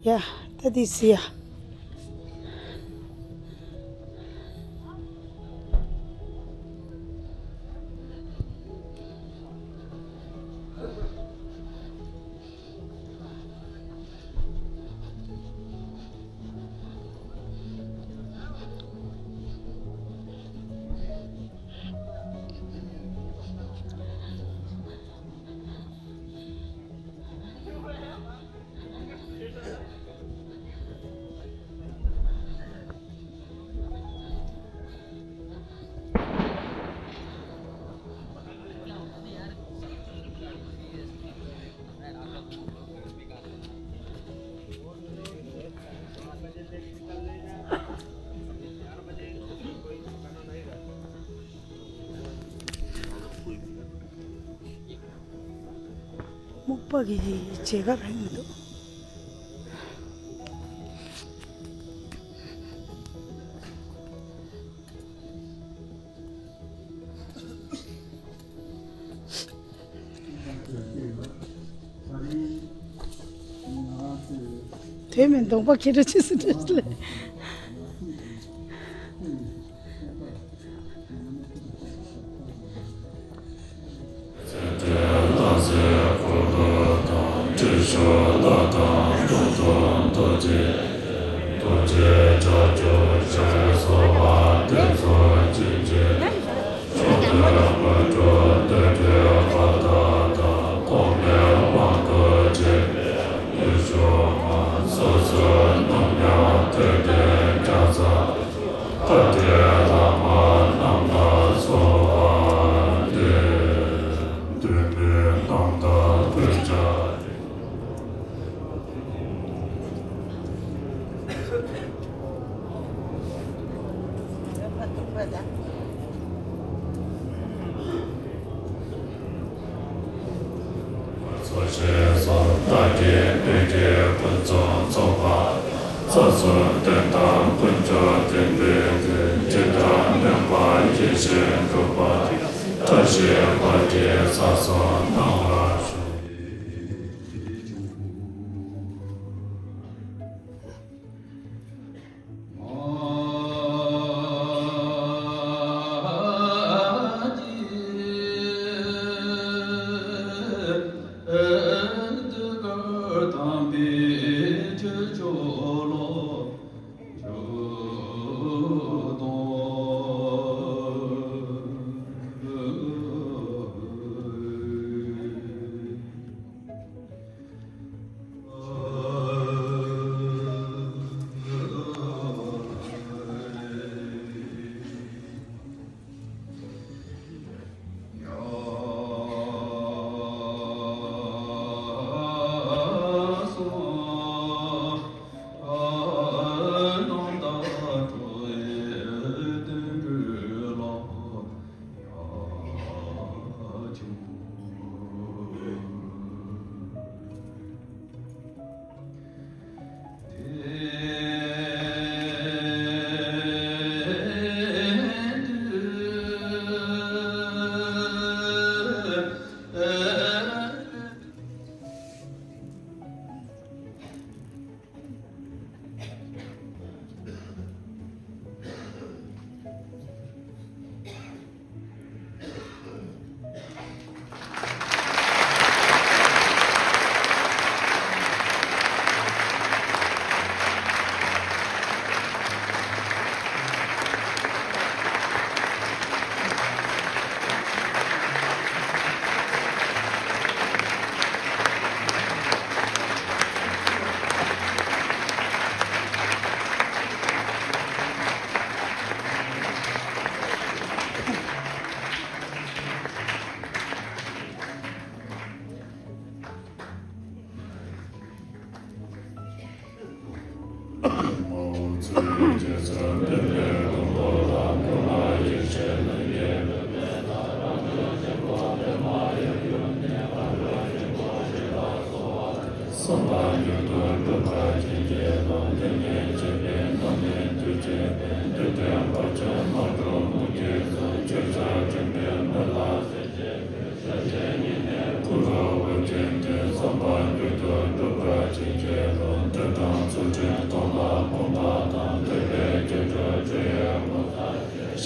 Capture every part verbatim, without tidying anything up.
ཡ། ད་འདི་སི་ཡ། སྨུག་པ་གི་མཇལ་ཁ་རག་མི་འདུག་དེ་མིན་གདོང་པ་ཁྱེད་རང་ཆི་ཟིག་འདྲ་ལས།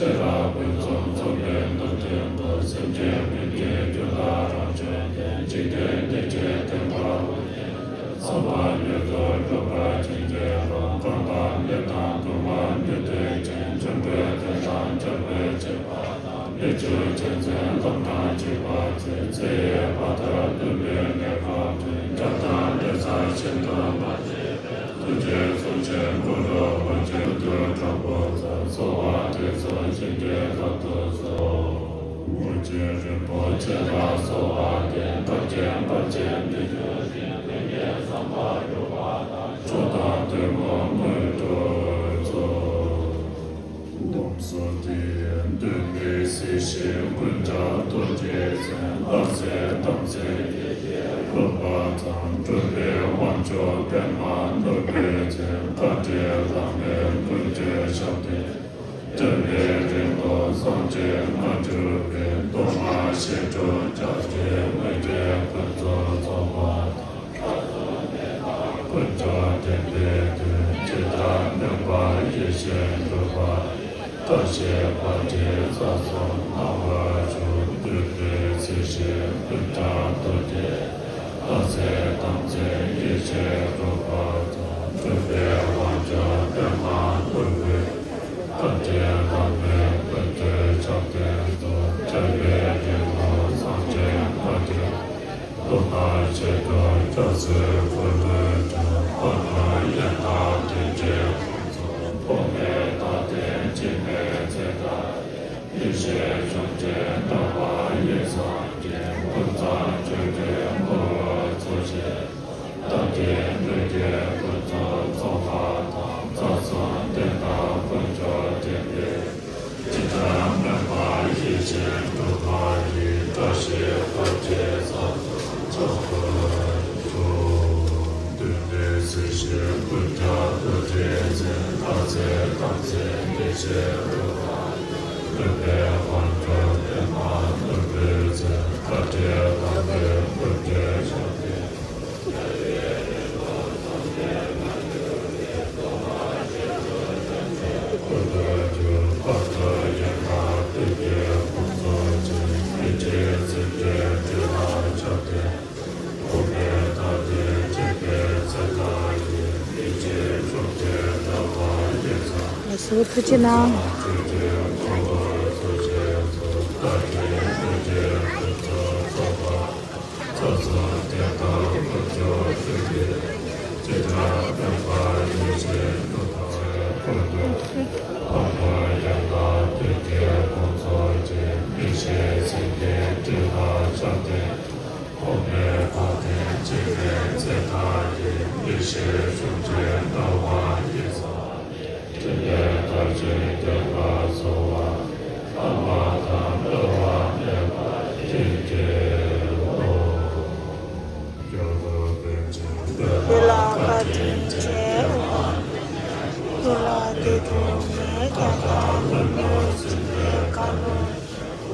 ཤེས་རབ་ཀུན་རྫོབ་རྫོགས་པའི་མདོ་སྟོན་པ། སེམས་ཅན་ཀུན་གྱི་རྒྱུ་དང་རང་བྱུང་བདེ། འཇིག་རྟེན་བདེ་གཤེགས་བསྟན་པ་ཀུན། བསམ་པ་ཡོངས་སུ་འགྲུབ་པར་བྱིན་གྱིས་རློབས། གང་དག་ལས་དང་དུ་མ་ནུས་མཐུ་ཅན། འཇོན་པོས་དོན་དང་འབྱོར་པའི་བྱེད་པ་དང་། ལས་རྒྱུ་ཅན་ཚེ་ལམ་དང་བཅས་པ་ཚེ། ཚེ་ཡི་བར་དུ་གདུག་པའི་གནས་སྐབས་བདུན། སྐྱབས་དང་གནས་ཚང་ཞིང་དུ་མ་ཆད་པའི། ཐུགས་རྗེས་བཟུང་ཞིང་གུ་རུ་བོན་ཆེན་དུ་དྲག་པོ་རྩལ། གསོལ་བ་འདེབས་སོ་བྱིན་གྱིས་བརླབ་ཏུ་གསོལ། དངོས་གྲུབ་རིན་པོ་ཆེ་ལ་གསོལ་བ་འདེབས། འགྲོ་ཀུན་བར་ཆད་མི་འབྱུང་ཞིང་། ཀུན་གྱི་བསམ་པ་འགྲུབ་པ་དང་། མཆོག་དང་ཐུན་མོང་དངོས་གྲུབ་སྩོལ། སྡོམ་གསོལ་འདི་ཡིས་འདོད་པའི་སྲིད་ཞིའི་ཀུན་ཁྱབ་རྡོ་རྗེ་འཛིན། ལྷ་སྲས་དམ་ཚིག་ཡེ་ཤེས་རོལ་པ་ཙམ། སྤྲུལ་པའི་དབང་མཆོག་པདྨ་ནོར་བུས་མཚན། མཁའ་འགྲོའི་ལྷ་མོས་མགོན་ཁྱོད་ཞབས་བརྟན། སྤྲུལ་པའི་རིམ་གྲོ་སངས་རྒྱས་སྔ་འགྱུར་བའི། མདོ་སྔགས་བཤད་སྒྲུབ་རྒྱ་ཆེའི་དངོས་གྲུབ་ཀུན་རྫོགས་རྫོགས་པ་དང་། ཀུན་ཁྱབ་བདེན་པའི་དོན། ཇི་ལྟར་སྨོན་པ་ཡེ་ཤེས་འགྲུབ་པ་ཡི། བཀྲ་ཤིས་པར་ཆེན་རྩ་གསུམ་སྣང་བར་གྱུར། འདོད་པའི་སྲིད་ཞིའི་ཀུན་ཁྱབ་རྡོ་རྗེ། ལྷ་སྲས་དམ་ཚིག་ཡེ་ཤེས་རོལ་པ་ཙམ། སྤྲུལ་པའི་དབང་མཆོག་པདྨ་ནོར་བུས། མཁའ་འགྲོའི་ལྷ་མོས་མགོན་ཁྱོད་ཞབས་བརྟན་སྩོལ། སྤྲུལ་པའི་རིམ་གྲོ་སངས་རྒྱས་མཁའ་འགྲོའི། མདོ་སྔགས་བཤད་སྒྲུབ་རྒྱ་མཚོའི་འཁོར་ལོས་སྒྲོལ། འཕགས་པའི་ཡན་ལག་བདུན་གྱི་དབང་ཕྱུག་ཐོགས་མེད་བདག་ལྟའི་འཆི་མེད་ཚེ་བདག་ཡིད། ཡེ་ཤེས་གཞོམ་བྱེད་ལྟ་བ་ཡེ་སངས་རྒྱས། ཀུན་བཟང་སྤྱོད་པའི་ངོ་བོ་འཚོ་བྱེད། བདག་གི་ལུས་ཀྱི་ཀུན་རྫོབ་རྫོགས་པ་དང་། རྩ་གསུམ་བདེན་མཐའ་དཀོན་མཆོག་བསྟན་པའི། ཇི་ལྟར་སྨོན་པ་ཡིད་བཞིན་འགྲུབ་པ་ཡི། བཀྲ་ཤིས་རྡོ་རྗེའི་ས་རྫོགས་སུ་འགྲོ། འདོད་པའི་སྲིད་ཞིའི་ཀུན་ཁྱབ་རྡོ་རྗེ་འཛིན། ལྷ་སྲས་དམ་ཚིག་ཡེ་ཤེས་རོལ་པ། སྤྲུལ་པའི་དབང་མཆོག་པདྨ་ནོར་བུས་མཚན། མཁའ་འགྲོའི་ལྷ་མོས་མགོན་ཁྱོད་ཞབས་བརྟན། ལགས་སོ། ཐུགས་རྗེ་གནང་། ཡུལ་ལ་བཀའ་དྲིན་ཆེ། ཡུལ་ལ་བདེ་སྐྱོང་ནས་ཀྱང་དང་ལུང་གི་ཟིན་པའི་བཀའ་ལུང་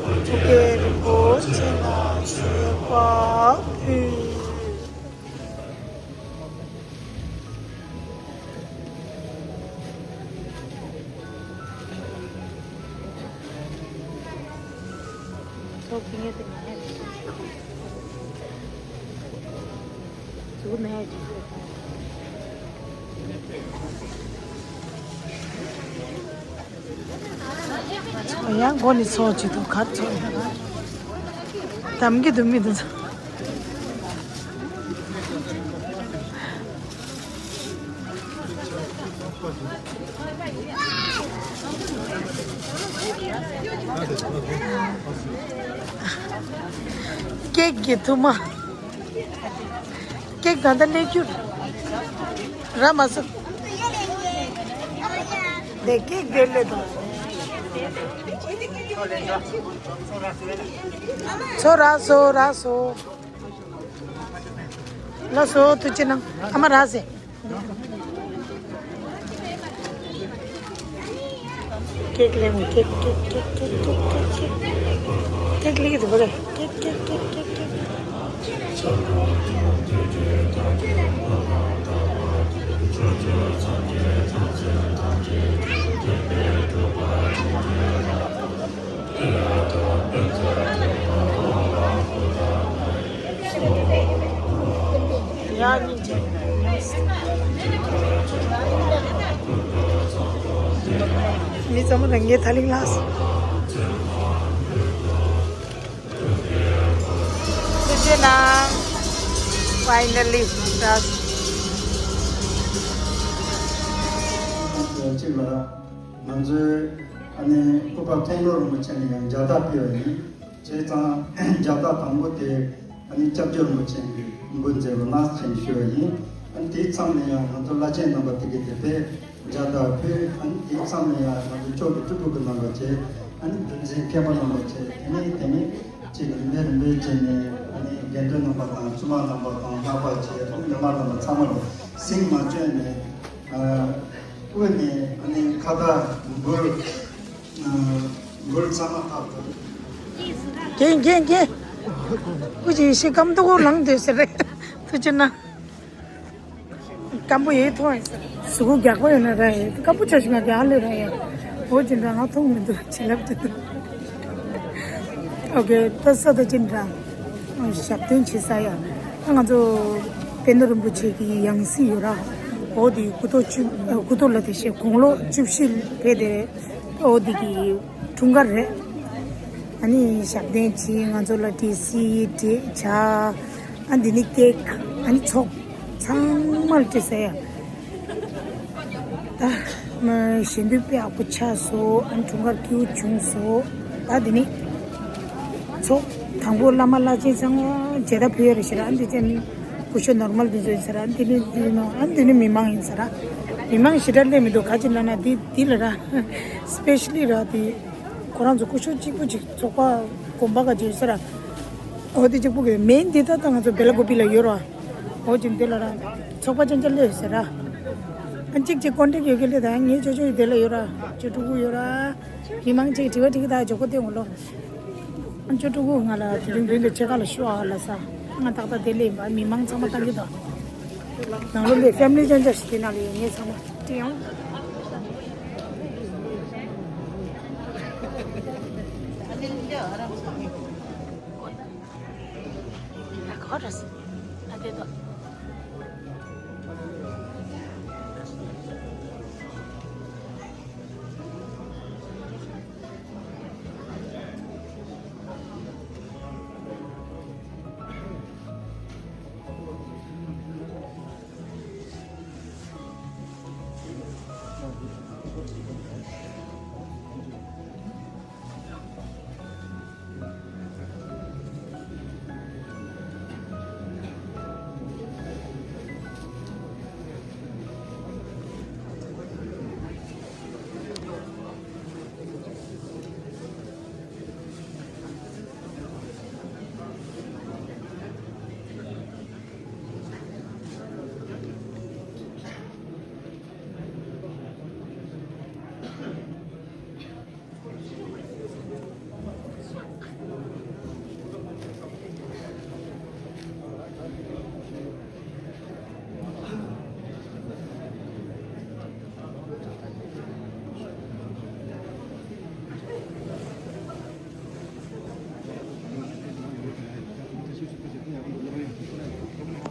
ཐུགས་ཀའི་རིན་པོ་ཆེ་ལ་མཆོད་པ་ཕུལ། ཡང་མགོ་ནས་ཚོགས་ཀྱི་འདུག་གར་ཚོགས་ཡོད་ན། གཏམ་གྱི་འདུག་མི་འདུག་ཀེག་གི་ཐུར་མ། ཀེག་ད་ལྟ་སླེབས་རྒྱུ་ར་མ་སོང་། དེ་ཀེག་དེ་སླེབས་དང་། ཚོ་རག་སོ་རག་སོ། ལགས་སོ། ཐུགས་རྗེ་གནང་། ཨ་མ་རག་ཟེ། ཀེག་ལེན། ཀེག་ཀེག་ཀེག་ཀེག་ཀེག་ཀེག་ཀེག་ལེན་གྱི་འདུག་པ་ལེ། ཀེག་ཀེག་ཀེག་ཀེག་ཀེག་ཚང་མ་རང་གི་ཐ་ལིག་ལགས། ཐུགས་རྗེ་གནང་། Finally, ལགས། གཅིག་ལ་ང་ཚོའི་ཨ་ནི་སྐུ་པར་མཐོང་གྲོལ་རིན་པོ་ཆེ་ནས་ཡང་མཇལ་དར་ཕུལ་བ་ཡིན། བྱས་ཙང་མཇལ་དར་དང་པོ་དེ་ཨ་ནི་སྐྱབས་རྗེ་རིན་པོ་ཆེ་གིས་འབུལ་མཛད་པ་ལགས་ཞེས་ཞུ་བ་ཡིན། ཨ་ནི་དེའི་མཚམས་ལ་ཡང་ང་ཚོ་བླ་ཆེན་རྣམ་པ་དེ་གའི་དེ་པས་མཇལ་དར་ཕུལ། ཨ་ནི་དེའི་མཚམས་ལ་ཡང་ང་ཚོ་ཕྱོགས་ཀྱི་སྤྲུལ་སྐུ་གི་རྣམ་པ་བཅས། ཨ་ནི་འདུལ་འཛིན་མཁས་པ་རྣམ་པ་བཅས། དེ་ནས་དེ་ནས་ཅིག་རིམ་པས་རིམ་པས་བྱས་ནས་ཨ་ནི་དགེ་འདུན་རྣམ་པ་དང་བཙུན་མ་རྣམ་པ་དང་ལྷག་པ་བཅས། ཨ་ནི་མི་མང་རྣམ་པ་ཚང་མ་ལ་གཟིགས་མ་བྱོན་ནས། ཨ། དབུས་ནས་ཨ་ནི་ཁ་བཏགས་འབུལ། ཨ། འབུལ་ཚང་མ་ཐག་ཐུག་རྒན་རྒན་རྒན། སྐུ་མཁྱེན་ཤི་སྐམ་ཏོག་ལངས་སྡོད་ཟེར་རེད། ཐུགས་རྗེ་གནང་། སྐམ་པོ་ཡེ་ཐོག་ཡིན་ཟེར། གཟུགས་པོ་རྒྱགས་པ་ཡོད་ན་ར་ཡེ། སྐམ་པོ་ཆ་ཞིག་ང་རྒྱགས་ལས་ར་ཡེ། འོ་ཅི་འདྲ་ང་མཐོང་མི་འདུག་བྱིན་རླབས་ཅི་འདུག་ཨོ་ཀེ། ད་ས་ད་ཅི་འདྲ། ཞབས་བརྟན་བྱེད་ས་ཡ། ད་ང་ཚོ་པད་ནོར་རིན་པོ་ཆེ་གི་ཡང་སྲིད་ཡོད་ར། འོ་དེ་སྐུ་ཐོག་བཅུ། སྐུ་ཐོག་ལ་དེ་བཞིན་དགུང་ལོ་བཅུ་བཞི་ཕེབས་དེ། འོ་དེ་གི་འཁྲུངས་སྐར་རེད། ཨ་ནི་ཞབས་བརྟན་བྱེད། ང་ཚོ་ལ་ཏི་སི་འབྲས་ཇ། ཨ་འདི་ནི་ཀེག་ཨ་ནི་ཚོགས་ཚང་མ་ལ་སྤྲད་ས་ཡ། ད་མ་ཞལ་འདོན་དཔེ་ཡག་པོ་ཆགས་སོང་། ཨ་ནི་འཁྲུངས་སྐར་སྐྱིད་པོ་བྱུང་སོང་། ད་འདི་ནི་ཚོགས་དང་པོ་བླ་མ་བླ་ཆེན་ཚང་མ་མཇལ་དར་ཕུལ་ཡ་རེད་ཤག་ཨ་འདི་ཅན་སྐུ་ཞབས་ནོར་མལ་འདི་ཚོ་ཡིན་ས་ར། ཨ་འདི་ནི་འདི་ནོ། ཨ་འདི་ནི་མི་མང་ཡིན་ས་ར། མི་མང་ཞེ་དྲག་སླེབས་མི་འདུག་ག་ཅི་ལབ་ན་འདི་འདི་ལ་ར། སི་པེ་ཤ་ལི་ར་འདི། ཁོ་རང་ཚོ་སྐུ་ཞབས་གཅིག་པུ་གཅིག་ཚོགས་པ་དགོན་པ་ག་བརྗོད་ས་ར། འོ་དེ་གཅིག་པུ་གི་མེན་དེ་ད་ལྟ་ང་ཚོ་སྦེ་ལ་ཀོ་པི་ལ་ཡོད་ར། འོ་ཅིག་དེ་ལ་ར། ཚོགས་པ་ཅན་ཅན་ལས་ཟེར་ར། ཨ་གཅིག་གཅིག་ཀོན་ཊེག་ཡོད་གི་ལས་ད་ངའི་ཅོ་ཅོ་ཡི་དེ་ལ་ཡོད་ར། ཅོ་ཕྲུ་གུ་ཡོད་ར། མི་མང་གཅིག་དྲི་བ་དྲི་གི་ད་ཇོ་ཀོ་དེ་ངོ་ལོ། ཨ་ཅོ་ཕྲུ་གུ་ང་ལ་དེ་རིང་བོད་འདི་ཆེ་ཁ་ལ་ཤོག་ཨ་ལ་ས། ང་ཏག་ཏག་དེ་ལས་ཡིན་པ་མི་མང་ཚང་མ་བཏང་གི་ད། ནང་ལོ་ལས་ཕེ་མི་ལི་ཅན་ཅན་ཞིག་དེ་ན་ལས་ངའི་ཚང་མ་དྲི་ཡོང་།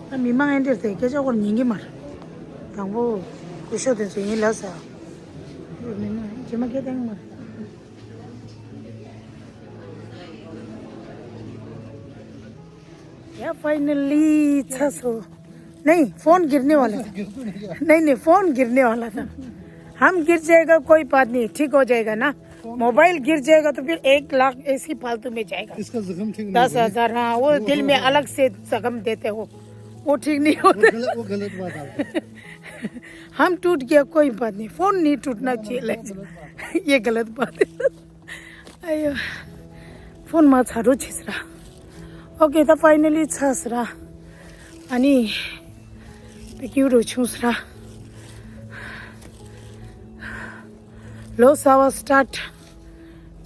ད་མི་མང་ཨེ་འདྲས་ཟེར་སྐད་ཆ་སྐོར་ཉན་གི་མ་རེད། དང་པོ་སྐུ་ཞབས་དེ་ཚོ་ཡིན་ལ་ཟེར། མི་མང་རྗེས་མ་སྐད་བཏང་གི་མ་རེད། या फाइनली छह सौ। नहीं, फोन गिरने वाला था। नहीं नहीं, फोन गिरने वाला था। हम गिर जाएगा कोई बात नहीं, ठीक हो जाएगा ना। मोबाइल गिर जाएगा तो फिर एक लाख ऐसे ही फालतू में जाएगा। इसका जख्म ठीक नहीं होगा। दस हजार, हाँ, वो दिल में अलग से जख्म देते हो, वो ठीक नहीं होता। वो गलत, वो गलत बात है। हम टूट गया कोई बात नहीं, फोन नहीं टूटना चाहिए। ये गलत बात है। ཨ་ཡོ། ཕོན་མ་ཚ་རོ་ཆེ་སི་ར། ཨོ་ཀེ། ད་ཕའི་ནལ་ལི་ཚ་སི་ར། ཨ་ནི། བི་ཀིའུ་རོ་ཆུང་སི་ར། ལོ་གསར་པ་སི་ཊར་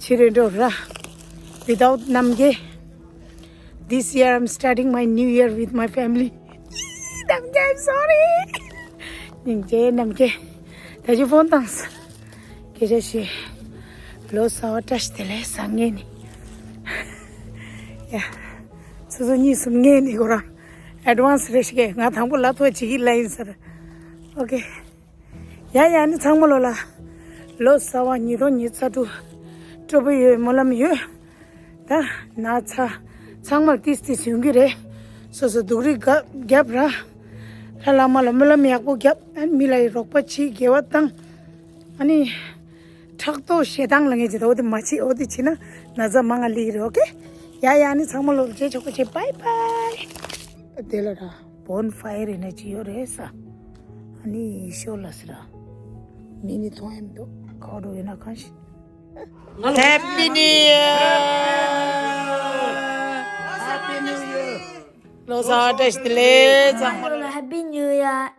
ཊི་བྱེད་རེ་འགྲོ་ར། Without རྣམ་རྒྱལ། This year I'm starting my new year with my family. རྣམ་རྒྱལ། I'm sorry. སྙིང་རྗེ་རྣམ་རྒྱལ། ད་ཅི་ཕོན་བཏང་སོང་། སྐད་ཆ་བཤད། ལོ་གསར་པ་བཀྲ་ཤིས་བདེ་ལེགས་ཟེར་ངེས་ནི། ཡ། སོ་སོ་གཉིས་གསུམ་ངེས་ནི་ཁོ་རང་། ཨེ་ཌི་ཝན་སི་རེ་ཞིག་གི་ང་དང་པོ་ལ་ཐོ་བྱེད་ཀྱི་ལ་ཡིན་ཟེར། ཨོ་ཀེ། ཡ་ཡ། ནི་ཚང་མ་ལོ་ལ། ལོ་གསར་བ་ཉིས་སྟོང་ཉི་ཤུ་རྩ་དྲུག་སྤྲོ་པོ་ཡོད་སྨོན་ལམ་ཡོད། ད་ན་ཚ་ཚང་མར་ཏིས་ཏིས་ཡོང་གི་རེད། སོ་སོ་སྡུག་རུས་རྒྱབ་རྒྱབ་ར། ལྷ་བླ་མ་ལ་སྨོན་ལམ་ཡག་པོ་རྒྱབ། ཨ་ནི་མི་ལ་ཡི་རོགས་པ་བྱེད། དགེ་བ་བཏང་། ཨ་ནི་ཕྲག་དོག་ཞེ་སྡང་ལ་ངེས་ཀྱི་འོ་དེ་མ་བྱེད། འོ་དེ་བྱེད་ན་ན་ཚ་མང་ང་ལི་རེད། ཨོ་ཀེ། ཡ་ཡ། ཨ་ནི་ཚང་མ་ལོ་རྗེས་ཆོག་པ་བྱེད། བྷའི་བྷའི། དེ་ལ་ར་བོན་ཕ་ཡར་ཡིན་ན་ཅི་ཡོད་རེད་ས། ཨ་ནི་ཤོ་ལ་སི་ར། མི་ནི་མཐོང་ཡ་མི་འདུག་ཁ་འགྲོ་ཡོད་ན་གང་ཞིག Happy New Year! Happy New Year! ལོ་གསར་བཀྲ་ཤིས་བདེ་ལེགས་ཚང་མ་ལ། Happy New Year!